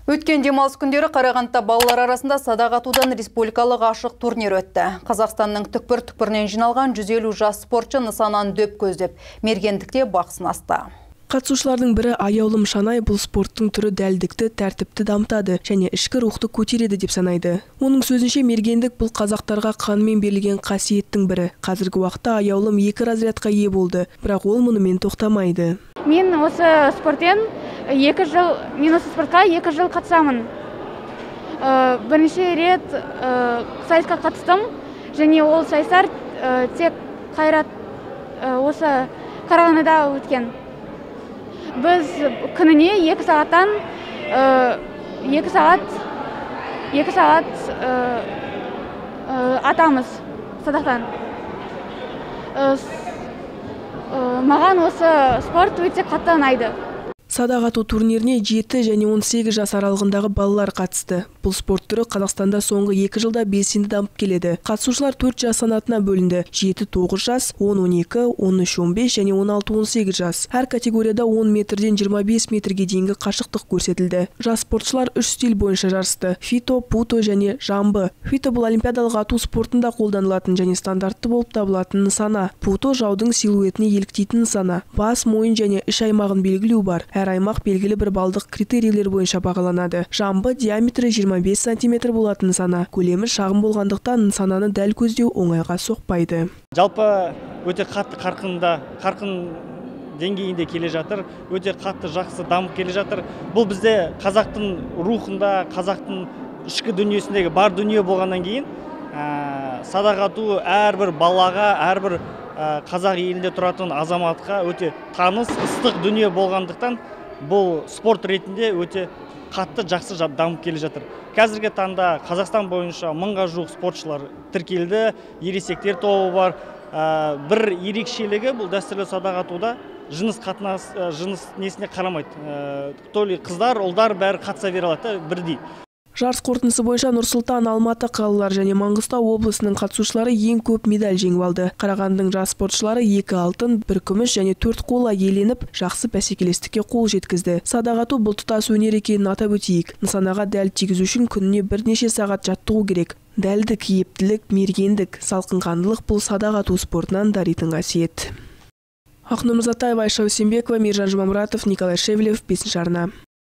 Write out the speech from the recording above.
Өткен демалыс күндері Қарағандыда балалар арасында садақ атудан республикалық ашық турнир өтті. Қазақстанның түкпір-түкпірінен жиналған 150 жас спортшы нысананы дөп көздеп, мергендікте бақ сынасты. Қатысушылардың бірі Аяулым Шанай бұл спорттың түрі дәлдікті, тәртіпті дамытады және ішкі рухты көтереді деп санайды. Оның сөзінше, мергендік бұл қазақтарға қанмен берілген қасиеттің бірі. Қазіргі уақытта Аяулым 2 разрядқа ие болды, бірақ ол мұнымен тоқтамайды. Мен осы спортпен 2 жыл, мен осы спортқа 2 жыл қатысамын. Бірінші рет сайысқа қатыстым, және ол сайыстар тек Қайрат осы Қарағандыда өткен. Біз күніне 2 сағаттан 2 сағат атамыз садақтан. Маған осы спорт өте қатты ұнайды. Садақ ату турниріне 7 және 18 жас аралығындағы балалар қатысты. Бұл спорт түрі Қазақстанда соңғы 2 жылда белсенді дамып келеді. Қатысушылар 4 жас санатына бөлінді. 7-9 жас, 10-12, 13-15 және 16-18 жас. Әр категорияда 10 метрден 25 метрге дейінгі қашықтық көрсетілді. Жас спортшылар 3 стиль бойынша жарысты. Фито, путо және жамбы. Фито бұл олимпиадалық ату спортында қолданылатын және стандартты болып табылатын нысана. Путо жаудың силуэтіне еліктейтін нысана. Бас, мойын және іш аймағын белгілеу бар. Әр аймақ белгілі бір балдық критерийлер бойынша бағаланады. Жамбы диаметрі 25 сантиметр болатын нысана. Көлемі шағын болғандықтан нысананы дәл көздеу оңайға соқпайды. Жалпы өте қатты қарқын деңгейінде келе жатыр, өте қатты жақсы дамып келе жатыр. Бұл бізде қазақтың рухында, қазақтың ішкі дүниесіндегі бар дүние болғаннан кейін садақ ату әрбір балаға, әрбір қазақ елінде тұратын азаматқа өте таныс, ыстық дүние болғандықтан бұл спорт ретінде өте қатты жақсы дамып келе жатыр. Қазіргі таңда Қазақстан бойынша 1000-ға жуық спортшылар тіркелді, ересектер тобы бар. Бір ерекшелігі бұл дәстүрлі садақ атуда жыныс қатынас, жыныс несіне қарамайды. То ли қыздар, ұлдар бәрі қатыса бере алады бірдей. Жарыс қорытындысы бойынша Нұр-Сұлтан, Алматы қалалары және Маңғыстау облысының қатысушылары ең көп медаль жеңіп алды. Қарағандының жас спортшылары 2 алтын, 1 күміс және 4 қола иеленіп, жақсы бәсекелестікке қол жеткізді. Садақ ату бұл тұтас өнер екенін атап өтейік. Нысанаға дәл тигізу үшін күніне бірнеше сағат жаттығу керек. Дәлдік, ептілік, мергендік, салқынқандылық бұл садақ ату спортынан даритын қасиет. Ақнұр Мырзатаева, Айша Үсенбекова, Мейіржан Жұмамұратов, Николай Шевлев, 5 арна.